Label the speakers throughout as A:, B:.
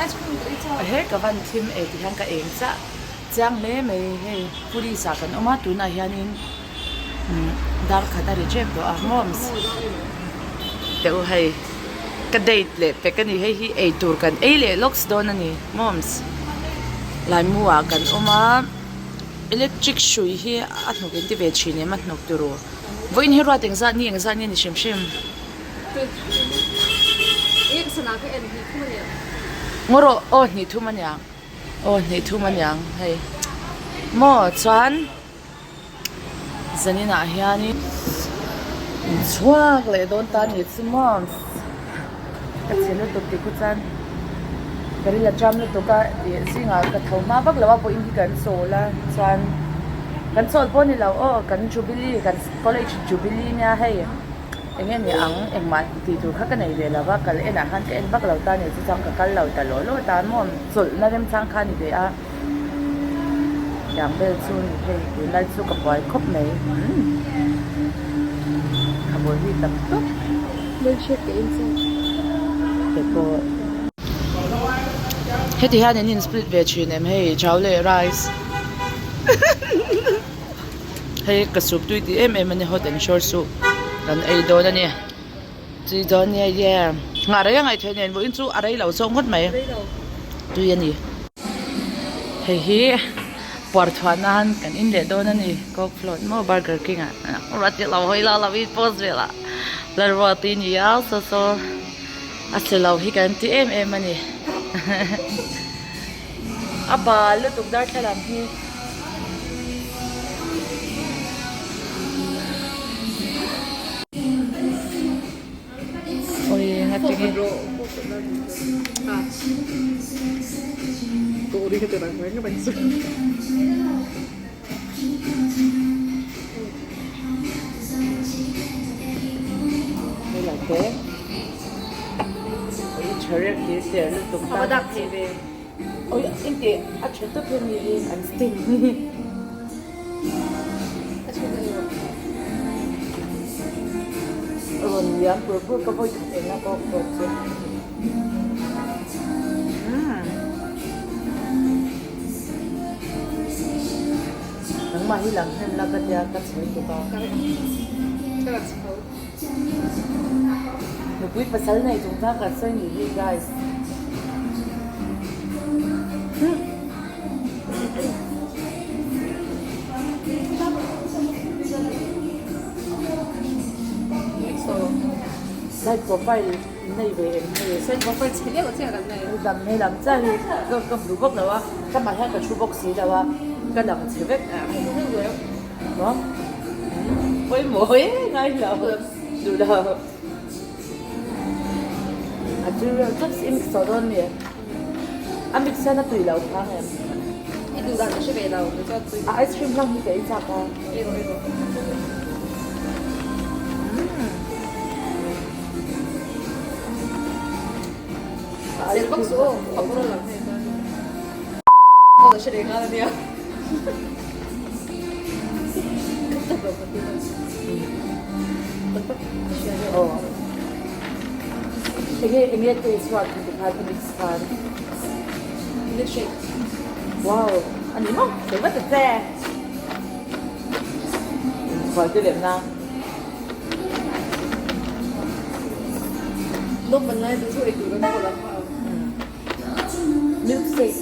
A: He ka van thim e ti hian ka eng chiah chiang hle mai hei police ah kan awm a tunah hianin dar khat a ri tep tawh a moms teh u hei ka date leh pek a ni hei hi eitur kan ei leh lawks dawn a ni moms laimu ah kan awm a electric hrui hi a hnawk in ti ve thin em a hnawk turu vawiin hi ruat engzat ni engzat nge ni hrim hrim. Ngaw rawh aw hnih thum a niang aw hnih thum a niang hei maw chuan zanin ah hianin inchhuak leh dawn ta ni chu maw ka chhe lutuk tih khu chuan ka ril a ṭam lutuk a ih zingah ka tho hma vak lo a pawhin hi kan chawl a chuan kan chawl pawh a ni lo aw kan jubilee kan college jubilee nia hei. Eng nge ni ang engmah tih tur kha ka nei ve lo va, kal enah khan ka en vak lo ta ni chu chuan ka kal lo ta law law ta maw chawlhna remchang kha a ni ve a, tiang vel chu ni hei tunlai chu ka buai khawp mai umm ka buai hi tam tawp.
B: Milkshake ka in chak.
A: Te pawh. Heti hian in in split ve thin em hei chau leh rice. Hei ka soup tui tih em em a ni hot and sour soup kan ei dawn a ni tui dawn nia yeah nghah rei a ngaih theih nen vawiin chu a rei lo zawk ngawt mai tui a ni hei hi puar chhuah nan kan in leh dawn a ni coke float maw burger king ah ruat i lo hawi la lo in post vel ah la ruat i ni a saw saw a che lo hi kan ti em em a ni. A bal lutuk darthlalang hi. Oi nga ti nge. Hei lah te. Oi tha reuh hi ser lutuk ta. Oi engti a tha tak hi ani hi an steam hi. Rawn liam pur pur ka vawi khat eng a pawh pawh chu. Nangmah hi lang hnem la ka tia ka chhe tuk a. Nupui pasal nei chung kha kan sawi ni hi guys. Side profile nei ve em hei.
B: Side profile chhe deuh chiah kan nei.
A: Lam hei lam chiah hi ka ka hmu vak lo a, ka mah hian ka thu bawk si lo a, ka lang chhe vek. Maw? Pawimawh e ngai lo duh lo. A tui reuh tlat i mix tawh dawn mi? A mix hian a tui lo phang em?
B: I duh dan ka hre ve lo kei chuan tui.
A: A ice cream hlang hi ka ei chak a.
B: Ei rawh ei rawh. Sel vak suh aw, a pawr a lang hei chuan. Ka hre ve nghal ania.
A: Enge enge taste chuan khi tikhan i mix khan
B: Milkshake.
A: Wow a ni maw sei vat ta che. Khual te lem na.
B: Nawm an lai chu chu ei tur an kawl ang.
A: Milkshake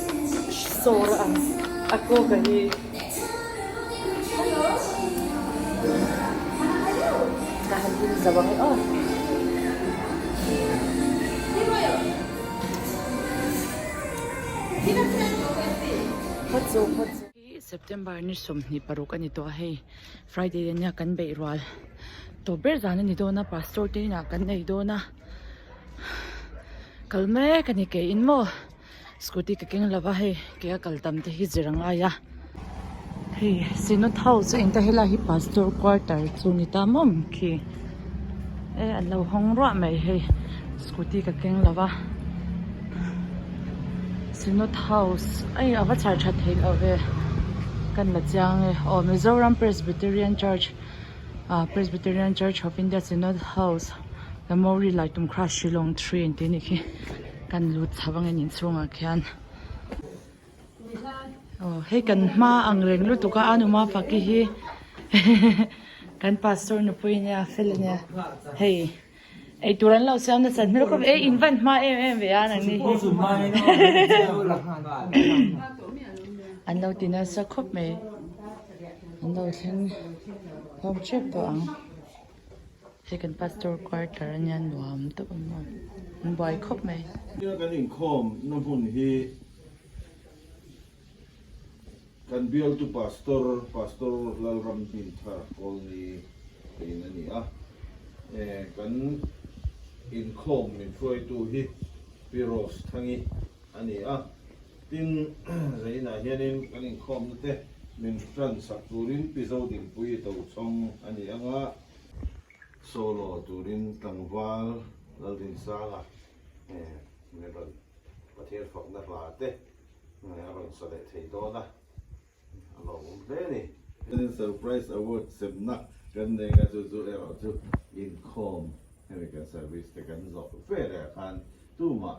A: sawr ang a coke a hi. Ka han in zo ang e aw. September ni 26 a ni tawh a hei Friday ania kan beih rual tawp ber zan a ni dawn a pastor te inah kan nei dawn a kal mek a ni kei in maw. Scooty ka keng lova hei ke a kal tam te hi zir a ngai a hei synod house a inta helai hi pastor quarter chu ni ta mawm khi e an lo hawng ruah mai hei scooty ka keng lova synod house ei a va chhar that theih loh ve kan la chiang e aw Mizoram Presbyterian Church ah Presbyterian Church of India Synod House Lamori Laitumkhra Shillong 3 tih a nih khi. Kan lut chho angin inchhungah khian aw hei kan hma ang reng lutuk a Anuma Faki hi kan pastor nupui ania fel ania hei eitur an lo siam nasa hmel khawp e in van hma em em ve a nangni hi an lo ti nasa khawp mai an lo thleng hlawm tep tawh ang. Hei kan pastor quarter ania nuam tawp ang maw an buai khawp mai.
C: Nia kan inkhawm na hmun hi kan bialtu pastor Pastor Lalram Hminthar Kawlni tein a ni a, kan inkhawm min hruaitu hi Pi Rose Thangi a ni a, tin zainah hianin kan inkhawmna te min tan sak turin Pi Zodingpui Tochhawng a ni ang a, solo turin tlangval Laldinsanga min rawn Pathian fakna hla te a rawn sa leh thei dawn a. A lawmawm hle a ni. Tin Surprise Award semna kan nei a, chu chu erawh chu inkhawm hemi kan service te kan zawh ve leh ah khan tumah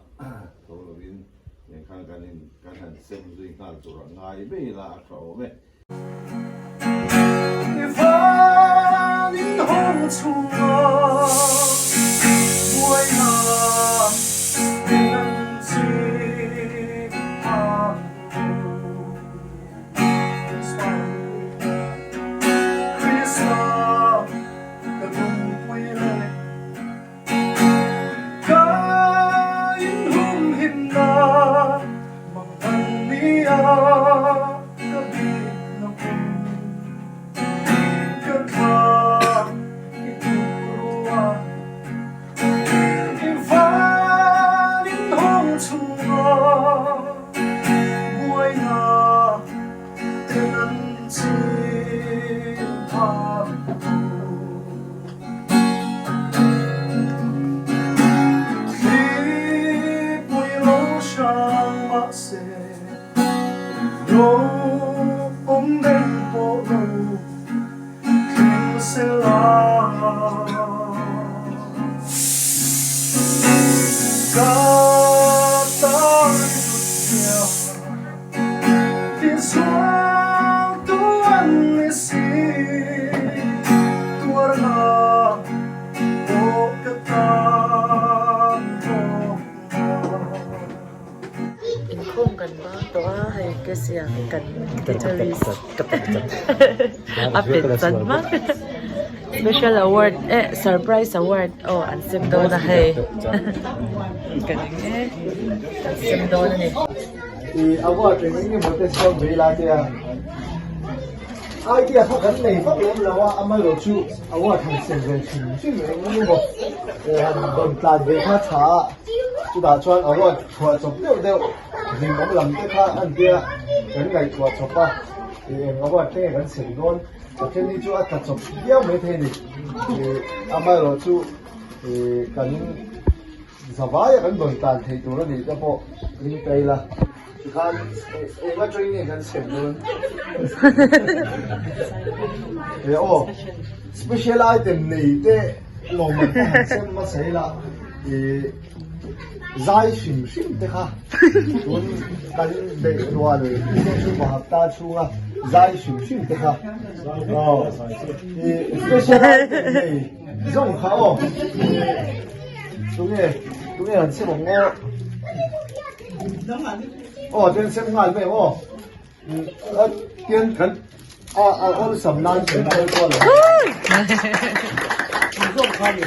C: tho lovin eng khan kan in kan han sem zui nghal tur a ngai mai ila a tha awm e.
D: I van in hawng chhunga buaina min an chik ang Buaina ten an chim phak lo. Thlipui lo hrang mahse lo awm reng pawh lo thleng sela. Ka tan hlut zia tisual tu an ni si tuarna pawh ka tan hlawk na.
A: Inkhawm kan bang tawh a hei Kesia kan guitarist a pet chan hmak special award eh surprise award aw an sem dawn a hei ka ning e an sem dawn a ni.
E: I award eng eng emaw te siam ve ila te a idea kha kan nei vak lem lo a amaherawh chu award han sem ve hrim hrim eng eng emaw han dawn tlan ve kha tha a chutah chuan award chhuah chawp deuh deuh zing awm lam te kha a nia kan ngaihtuah chawp a ih eng award te nge kan sem dawn a then hi chu a tla chawp viau maithei a ni ih amaherawh chu ih kan zavaia kan dawn tlan thei tur a nih te pawh ring ta ila tikhan eng atangin nge kan sem dawn e aw special item nei te lawmman te han sem hmasa ila ih Zai hrim hrim te kha tun kan beih rual Super Hapta chhunga zai hrim hrim te kha aw i special item nei zawng kha aw tunge tunge han sem ang aw aw ten sem nghal mai ang aw tian kan a a awlsam nan kan kal kual ang zawng kha ni.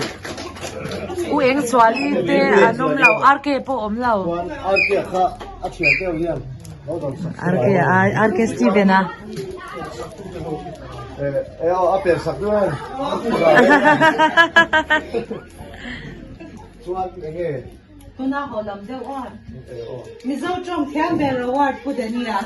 A: U eng suali te an awm lo RK pawh awm lo.
E: Chuan RK kha a thian deuh hian lo dawm sak
A: RK a RK Steven a.
E: Eh aw a per sak duh ang. Chuan enge
F: Tuna haw lam deuh aw. Mizo tawng thiam ber award pu Dania.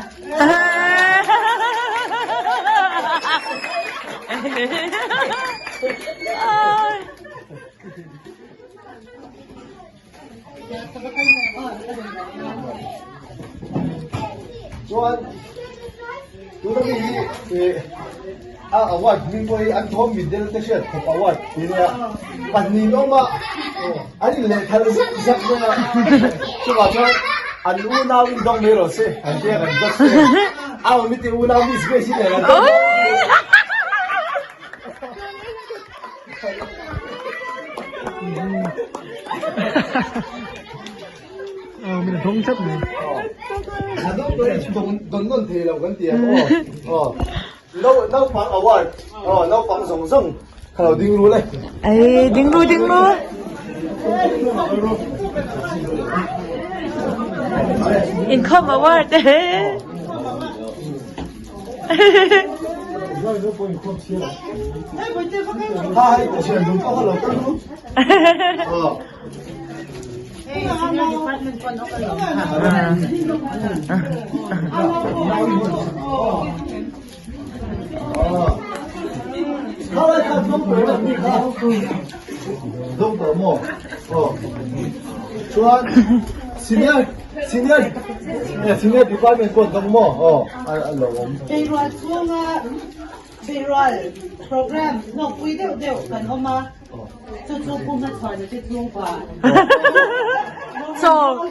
E: Chuan tuna mi hi. A award hming pawh hi an thawm mitdel te hriat khawp award tih nia pahnihin awm a, an inlehthal zak zak mai a, chuvah chuan an unau in dawng mai rawh se an tia kan judge te a awm i tih unau miss Grace i nen an dawng mai.
D: Min dawng tlat mai.
E: A dawng tawh hi chu dawn nawn thei lo kan ti ang aw. Naupang award aw naupang zawng zawng kha lo ding ru le.
A: Ei ding ru ding ru. Inkhawm award e.
E: Ha hei ka thian dun pawh kha lo kal ru. Aw. Chuan senior senior senior department pawh dawng maw aw a lo awm.
F: Beirual chhunga beirual program hlawkpui deuh deuh kan awm a. Chu chu Pu Hmachhuana te chhungkua.
A: Chaw.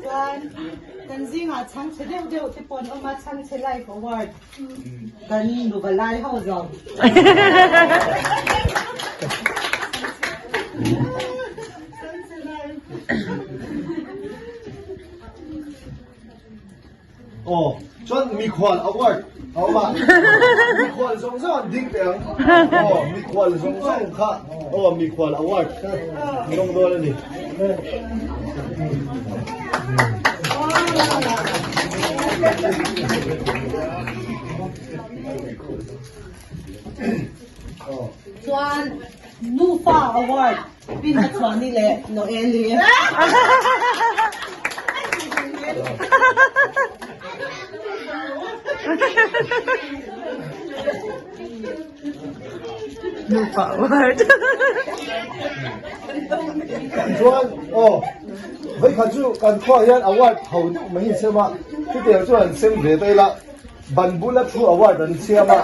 F: Chuan kan zingah chhangchhe deuh deuh te pawh an awm a, chhangchhe life award. Kan nuva lai ho zawng.
E: Aw, chuan mikhual award a awm a, mikhual zawng zawng an ding teh ang. Aw, mikhual zawng zawng kha aw mikhual award kha an dawng dawn a ni.
F: Chuan Nufa Award Pi Hmachhuani leh Noeli.
A: Nufa Award.
E: Chuan aw vawikhat chu kan khuaah hian award ho deuh mai in sem a, chutiang chuan an sem ve ta ila ban bula thu award an siam a,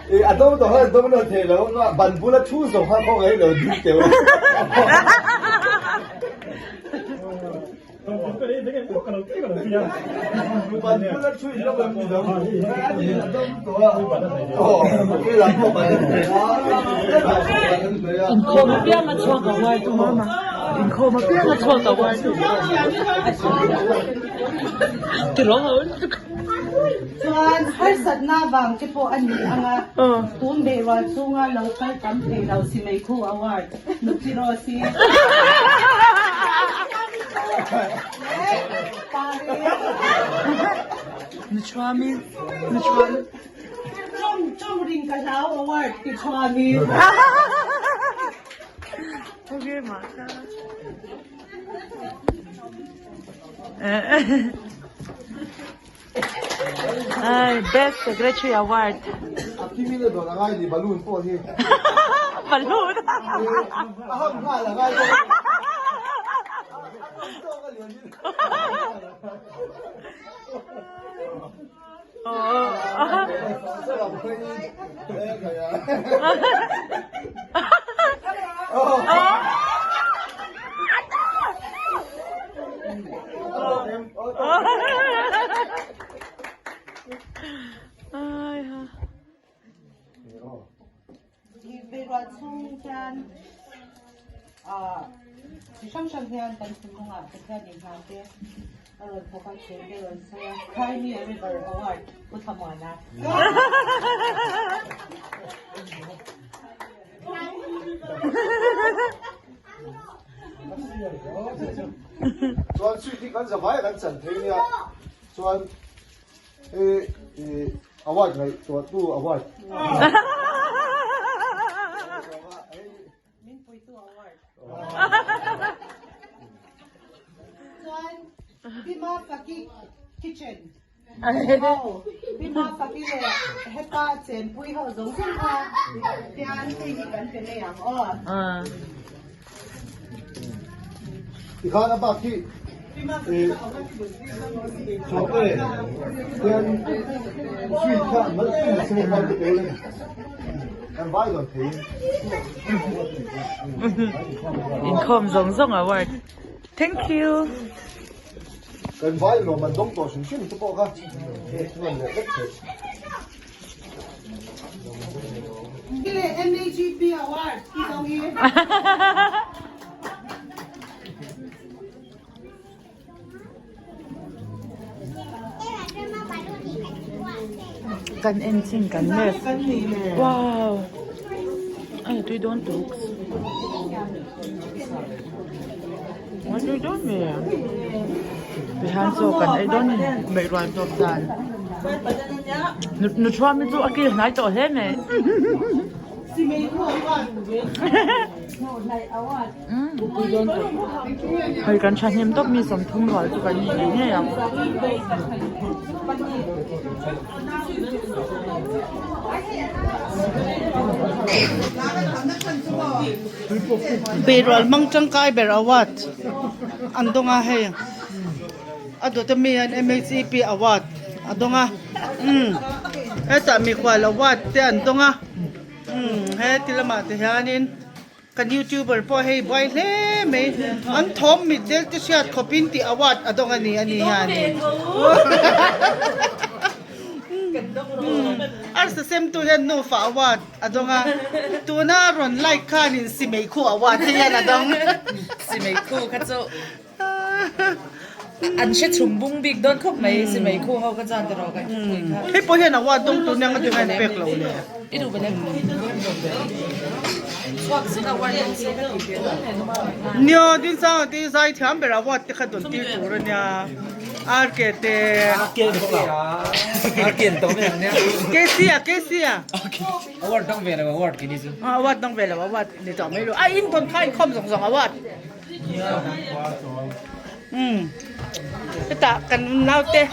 E: ih a dawng tawh khan a dawng nawn thei lo a, ban bula thu zawng kha khawngaih lo ding teuh a.
A: Inkhawm apiang a chhuak a uar tu mama inkhawm apiang a chhuak a uar tu tiraw ho
F: Chuan harsatna vang te pawh a ni ang a, tun beirual chhunga lo kal tam thei lo si meikhu award. Nupui rawh si.
A: Nuchuami Nuchuami.
F: Chong chong ring ka hlau award ti chuami.
A: Okay ma ka. Ai best secretary award.
E: A kimi na dawn angai ni balloon pawh hi.
A: Balloon.
E: A ham nghal angai bawk.
F: Beirual chhung hian chi hrang hrang hian kan thinlungah Pathian inhlan te a rawn thawk a, thu te a rawn sawi a, Cry Me a River Award Pu Thlamuana.
E: Chuan sweet hi kan zavai a kan chan thei nia chuan hei award ngaihtuah tu award.
F: Min puitu award. Chuan Pima Faki Kitchen. Aw, Pi Mafaki leh heta chenpui ho zawng zawng kha hian hei hi kan pe mai ang aw.
E: Tikhan a bak hi chawhte hian sweet kha an mal pum se khan te tel a ni. Kan vai dawn thei.
A: Inkhawm zawng zawng award. Thank you.
E: Kan vai lawm an dawng tawh hrim hrim te pawh kha chuan leh vek theih.
F: MAGP award i dawng hi.
A: Kan en chin kan left. Wow. Ai tui dawn tuk. Ai tui dawn ve. Tihian chaw kan ei dawn beih rual tawp dan. Nu thuam hi chu a kil hnai tawh hle mai. Tui dawn tawh. Hei kan thahnem tawp mi 30 rual chu kan ni ngei ngei ang.
F: Beirual hmang tangkai ber award an dawng a hei a dawt ami hian M_H_E_P award a dawng a umm hetah mikhual award te an dawng a umm heti lamah te hianin. Kan youtuber pawh hei buai hle mai an thawm mit del te hriat khawp in tih award a dawng a ni a ni hianin arsa sem tu hian nufa award a dawng a tuna rawn like khanin simeikhu award te hian a dawng
A: simeikhu kha chu An hre chhum bung bik dawn khawp mai simeikhu ho ka chuan tiraw kan thupui kha.
F: Hei pawh hian award dawng tur nia nga ti hian pek lo le.
A: I duh belek. Chhuak zet award dawng se ka ti ve dawn nen.
F: Nia Dinsanga te zai thiam ber award te kha dawn tir tur a nia. RK te. KC a KC a.
G: Award dawng ve lo award kini chu.
F: Award dawng ve lo award ni tawh mai lo. A in tawn kha inkhawm zawng zawng award. Umm hetah kan naute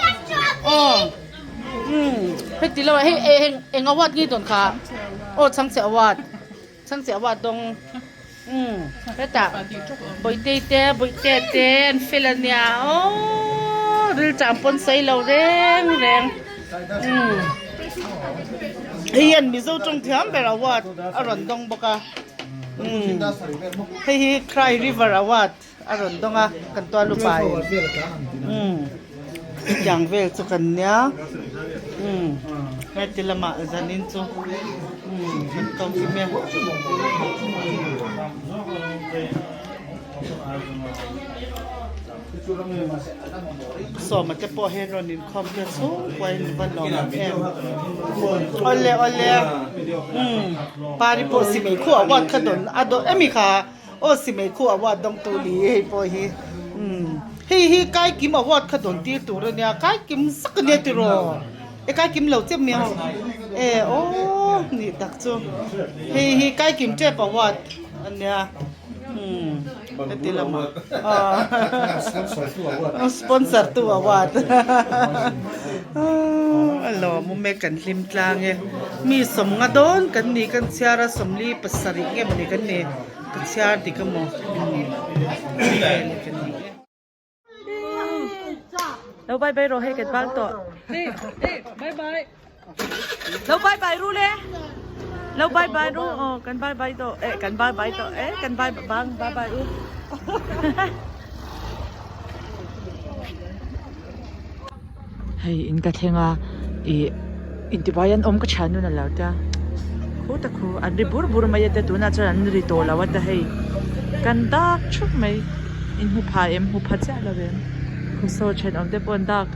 F: aw umm heti lo hei eng eng award nge dawn kha aw chhangchhe award chhangchhe award dawng umm hetah bawihte te bawihte te an fel ania aww rilṭam pawn sawi lo reng reng umm hei hian mizo tawng thiam ber award a rawn dawng bawk a. Umm hei hi Cry River Award a rawn dawng a kan tual upa in umm tiang vel chu kan nia umm heti lamah zanin chu umm kan ko kim e. Sawma te pawh hian rawn inkhawm te chhungkua in va lawm em em awle awle umm pari pawh simei khu award kha dawn a dawn emi kha aw simei khu award dawng tu ni hei pawh hi umm hei hi kaikim award kha dawn tir tur ania kaikim zak ania tiraw e kaikim lo che miang e aw ni tak chu hei hi kaikim tep award ania. Umm heti lamah aw sponsor tu award a lawmawm e kan hlim tlang e mi sawmnga dawn kan ni kan chhiar a sawmli pasarih nge mawni kan ni ka chhiar dik emaw umm vel e kan ni e.
A: Lo bye bye rawh hei kan bang tawh. Bye bye. Lo bye bye ru le. Lo bye bye ru aw kan bye bye tawh eh kan bye bye tawh eh kan bye bang bye bye u. Hei in ka thleng a ih intibuai an awm ka thian nun a lo tia khu ta khu an ri bur bur mai a te tunah chuan an ri tawh lo a te hei kan dak thup mai in hmu pha em hmu pha chiah lo em khu saw thenawm te pawh an dak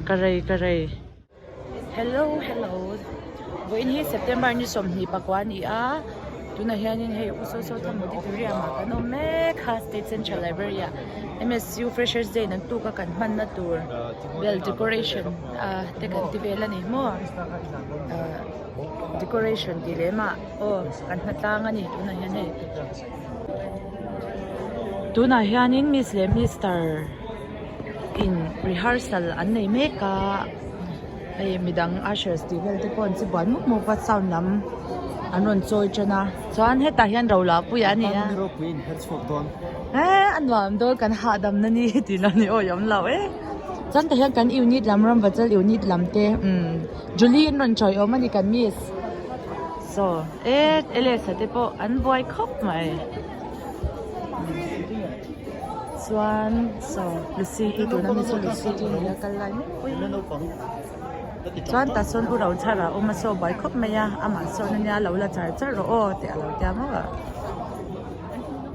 A: ka rei ka rei. Hello hello vawiin hi September ni 24 a ni a tunah hianin hei U Saw Saw Tham Auditorium ah kan awm mek a State Central Library ah M_S_U Freshers Day nan tuk a kan hmanna tur vel decoration ah te kan ti vel a ni maw ah decoration tih lem ah aw kan hma tlang a ni tunah hian hei tunah hianin Miss leh Mister. In rehearsal an nei mek a hei midang ushers tih vel te pawh an che buai mup mup a sound lam an rawn chawi tan a chuan hetah hian Rolapuia a ni a eh a nuam dawn kan hahdam na ni tih lam ni awih awm lo e chuan tah hian kan unit lam ramvachal unit lam te umm Julie an rawn chawi awm a ni kan miss saw e Alex-a te pawh an buai khawp mai. Chuan saw Lucy hi tuna mi chu Lucy hi ni a kal lai mek pui chuan tah sawn u Rochhara a awm a saw buai khawp mai a amah sawn ania lo la char char rawh aw tih a lo tia maw a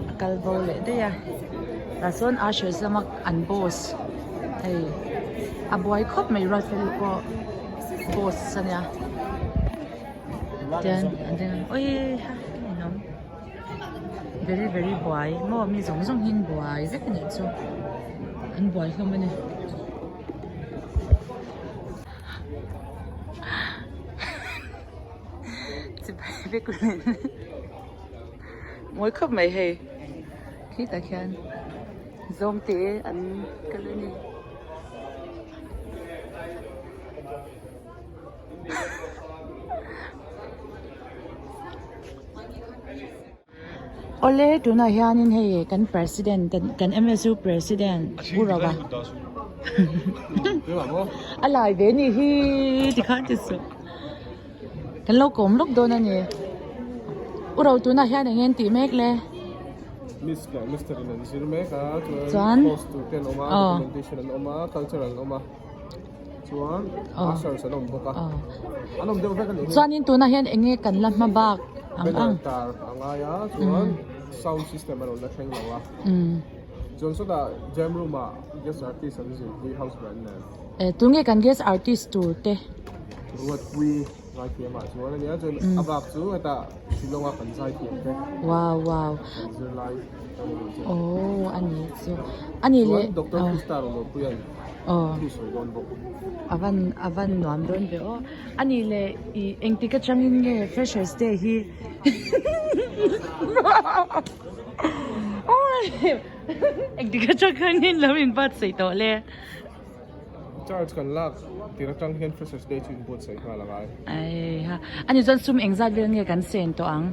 A: a kal bo leh daih a tah sawn ushers lama an boss hei a buai khawp mai Ruatfeli pawh boss ania tian an ding a awii ha ninawm. Very very buai maw mi zawng zawng hi an buai vek a nih chu an buai hlawm a ni. Chibai vek mawi khawp mai hei khitah khian zawng te an kal a ni. Awle tunah hianin hei kan president kan msu president Pu Rova a lai ve anih hi tikhan ti suh kan lo kawm lawk dawn a ni U Ro tunah hian eng nge an tih mek le.
H: Miss leh Mister in an zir mek a chuan host tur te an awm a documentation an awm a cultural an awm a. Chuan ushers an awm bawk a. An awm deuh vek a nih hi.
A: Chuanin tunah hian eng nge kan la hma bak ang ang.
H: Banner tar a ngai a chuan sound system a rawn la thleng lo a. Chuan sawtah jam room ah guest artist an zirpui house band nen.
A: E tunge kan guest artist tur te?
H: Ruatpui zaithiam ah chuan a nia chuan a bak chu hetah Shillong a kan zaithiam te.
A: Wow wow.
H: Kan zirlai kan nih chu.
A: Oh a ni chu. A ni leh.
H: Chuan Doctor Krista rawn awmpui a ni.
A: Aw.
H: Thu sawi dawn bawk.
A: A van a van nuam dawn ve aw. A nih leh ih engtik atangin nge freshers day hi engtik atang khan in lo in buatsaih tawh le.
H: Charge kan lak tir atang hian freshers day chu in buatsaih nghal a ngai.
A: Ai ha. A nih chuan sum engzat vel nge kan sen tawh ang?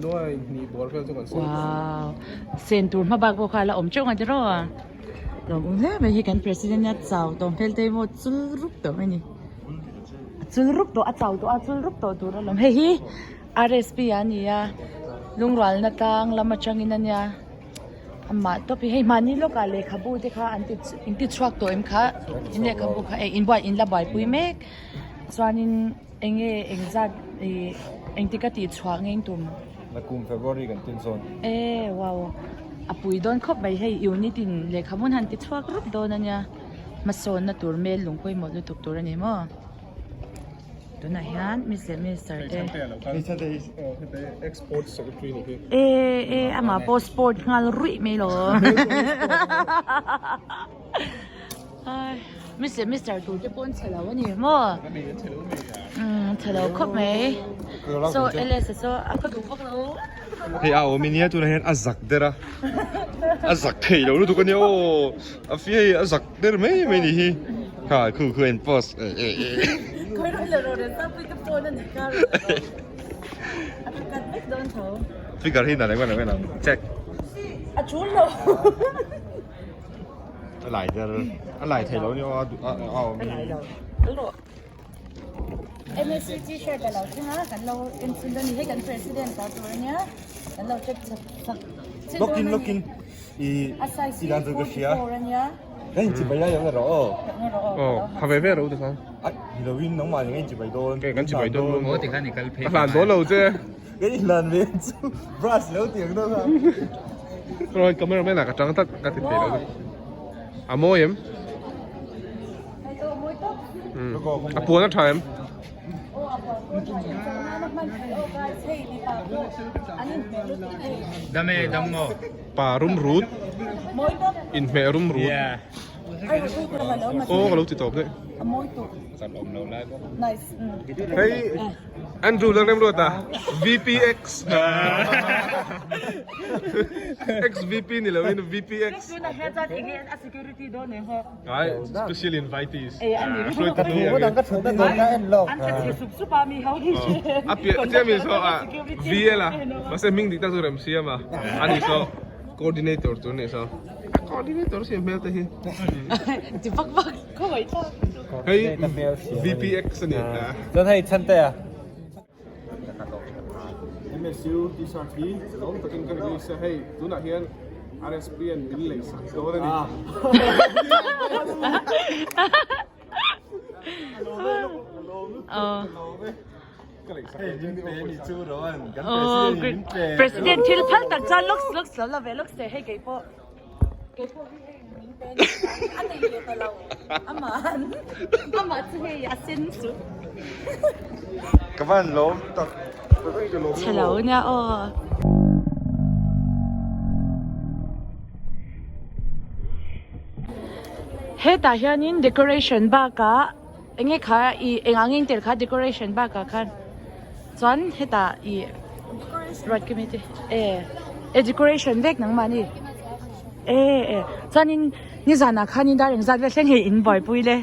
H: Nuai hnih bawr vel chu kan sen tawh ang.
A: Wow. Sen tur hma bak pawh kha a la awm teuh ang tiraw? Lawm um hle mai hi kan president a chau tawh hmel te hi maw chul rup tawh mai ni a chul rup tawh a chau tawh a chul rup tawh tur alawm hei hi rsp a ni a lungrualna tlang lam atangin a nia amah tawp hi hei mahni lawkah lehkhabu te kha an ti in ti chhuak tawh em kha in lehkhabu kha eh inbuai in la buaipui mek chuanin eng nge engzat ih engtik a tih chhuah ngeng tum.
I: Nakum February kan tin zawn.
A: E wow a pui dawn khawp mai hei unit in lehkha hmun han ti chhuak rup dawn a nia hmasawnna tur mel lung pawimawh lutuk tur a ni maw tunah hian miss leh mister te e e amah pawh sport nghal ruih mai lo Miss leh Mister tur te pawh an chhe lo a ni maw? Umm chhe lo khawp mai. So LS a saw a khaw duh bawk lo.
I: Hei a awm ania tunah hian a zak der a, a zak thei lo lutuk a nia aw, a fia hi a zak der mai mai ni hi, kha khu khu en post eh eh eh.
A: Khawi rawn leh rawh reng ta pui ka phone a nih kha rawn leh rawh. A ti kat vek dawn tho.
I: Figure hi nalh engmah lo check.
A: A chul lo.
I: A lai der a lai thei lo ni aw a a awm
A: A lai lo kal rawh MSc t-shirt a lo thleng a kan lo en chhun dawn a ni hei kan president ta tur ania kan lo check chak chak
I: Lawkin lawkin i
A: a size
I: i dan tur ka hria
A: 44 ania
I: ka in chibai lai ang rawh aw
H: Aw ha ve ve rawh u tikhan
I: ai ni lovin nangmah nen ka in chibai dawn
H: kan chibai dawn
G: Maw tikhan i kal phei
H: a hlan dawn lo che
E: Ka in hlan ve chu brush lo ti ang deuh kha.
H: Rawi cameraman ah ka tang tak ka ti thei lo. A mawi em? A puan a tha em?
G: Dam e dam maw?
H: Pa rum rut. Inhmeh rum rut.
G: Yeah.
H: Aw ka lo ti tawp daih. Hei Andrew Lalremruata VPX XVP ni loin VPX. Ai special invitees. A piah chiah mi saw a VL a mahse hming dik tak chu Remsiam a ani saw coordinator tur ni saw. A coordinator si hmel te hi.
A: Ti vak vak khaw mai thlak.
H: Hei VPX a ni.
G: Chuan hei chhan te a.
H: MSU t-shirt hi lawm takin ka release a, hei tunah hian RSP an min lei sak dawn a ni.
A: President thil phal tak chuan looks looks lo la ve looks te hei keipawh keipawh hi hei min pe a nei ve ta lo amah amah chu hei a sen chu
I: Ka van lawm tak
A: Chhe lo nia aw. Hetah hianin decoration bakah Enge kha i eng ang eng tel kha decoration bakah khan chuan hetah i ruat committee e e decoration vek nangmah ni e e chuanin nizanah khanin dar engzat vel thleng hei in buaipui le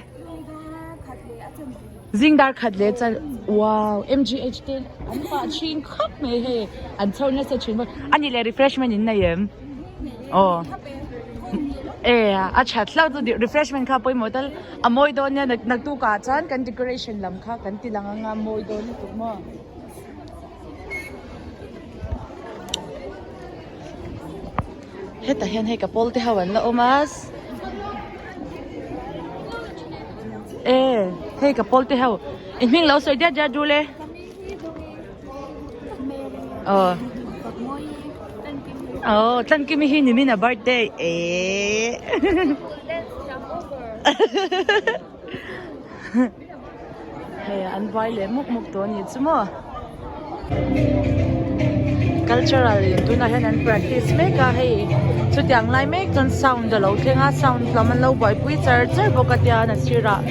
A: zing dar khat leh chal wow M_G_H te an pah thin khawp mai hei an chho nasa thin bawk a nih leh refreshment in nei em. Aw e a that hlauh chu refreshment kha pawimawh tal a mawi dawn nia naktuk ah chuan kan decoration lam kha kan ti lang anga mawi dawn lutuk maw. Hetah hian hei ka pawl te ho an la awm a e hei ka pawl te ho i hming lo sawi diat diat rul e. Aw. Aw, Tlankimi hi nimin a birthday eh. Hei an buai leh muk muk tawh a nih chu maw. Cultural in tunah hian an practice mek a hei chutiang lai mek chuan sound a lo thleng a sound lam an lo buaipui char char bawk a tian a sirah.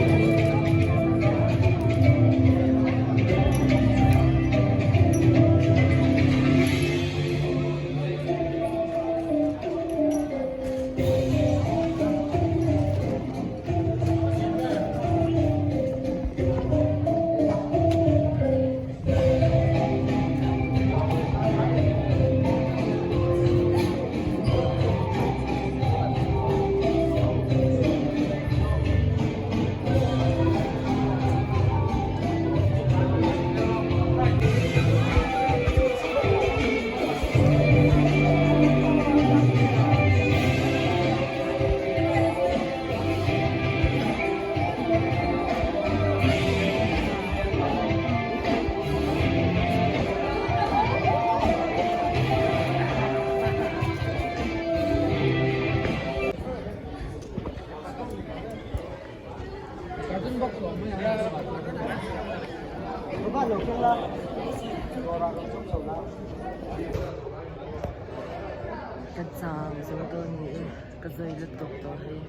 A: Ka chau zo dawn ni e ka zai lutuk tawh hei.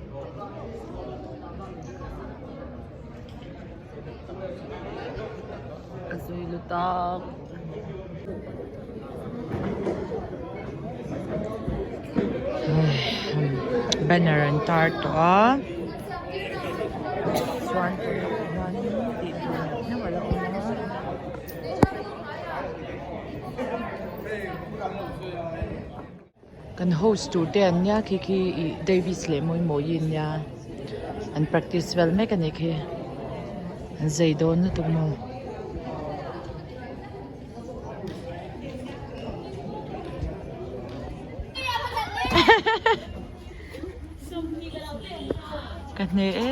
A: Ka zui lutak. Banner an tar tawh a chuan tunah hianin tih tur hneuh a la awm a. Kan host tur te an nia khi khi ih Davis leh Mawimawi an nia an practice vel mek a nih khi an zei dawn lutuk maw. Ka hne e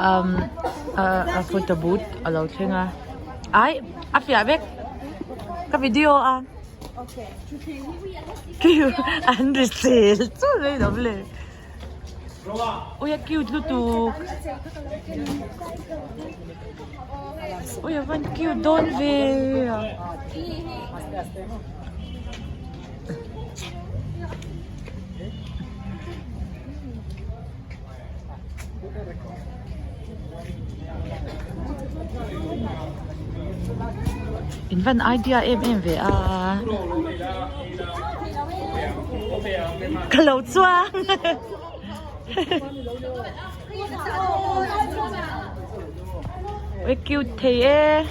A: umm a photo booth a lo thleng a ai a fiah vek ka video a. An ri sel chu rei lo le. Ui a cute lutuk. Ui a van cute dawn ve. In van idea em em ve a. Ka lo chuang. Ui cute thei e.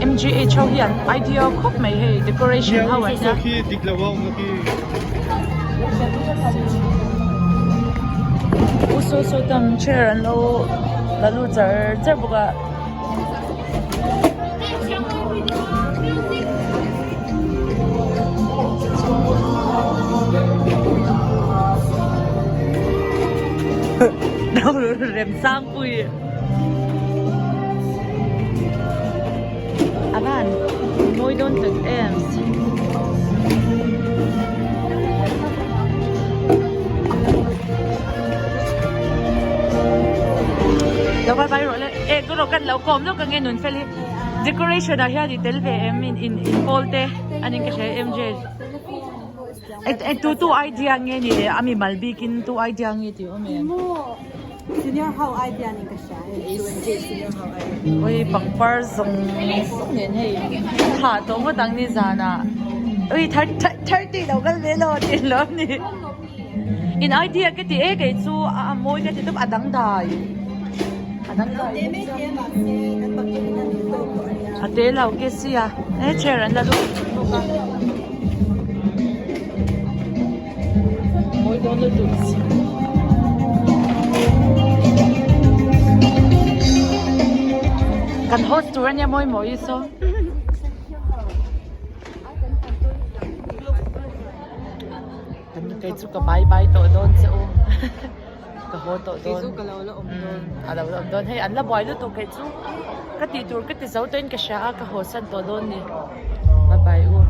A: MGH ho hian idea khawp mai hei decoration ho an nia.
H: Khi dik lo a awm khi.
A: U saw saw tam chair an lo la lut char char bawk a. Remsangpui A van mawi dawn tak em. Lo vai vai rawh le e ka rawh kan lo kawm lawk ange nun fel hi decoration ah hian i tel ve em in in in pawl te an in ka hria em Jane e tu tu idea nge ni le a mimal bikin tu idea nge tih awm em.
B: Senior ho idea ni ka hria e senior ho idea.
A: Oi pangpar zawng zawng nen hei thah tawh ngawt ang ni zanah oi 30 lo kal ve lo tih lo ni. In idea ka ti e kei chu a mawi ka ti tawp a dangdai a dangdai a te lo ke sia he chair an la lut bawk a mawi dawn lutuk. Kan host tur ania mawi mawi saw. Kan kei chu ka bye bye tawh dawn che u ka haw tawh dawn.
B: Kei chu ka lo la awm dawn.
A: A lo la awm dawn. Hei an la buai lutuk kei chu ka tih tur ka ti zo tawhin ka hria a ka haw san tawh dawn ni. Bye bye u.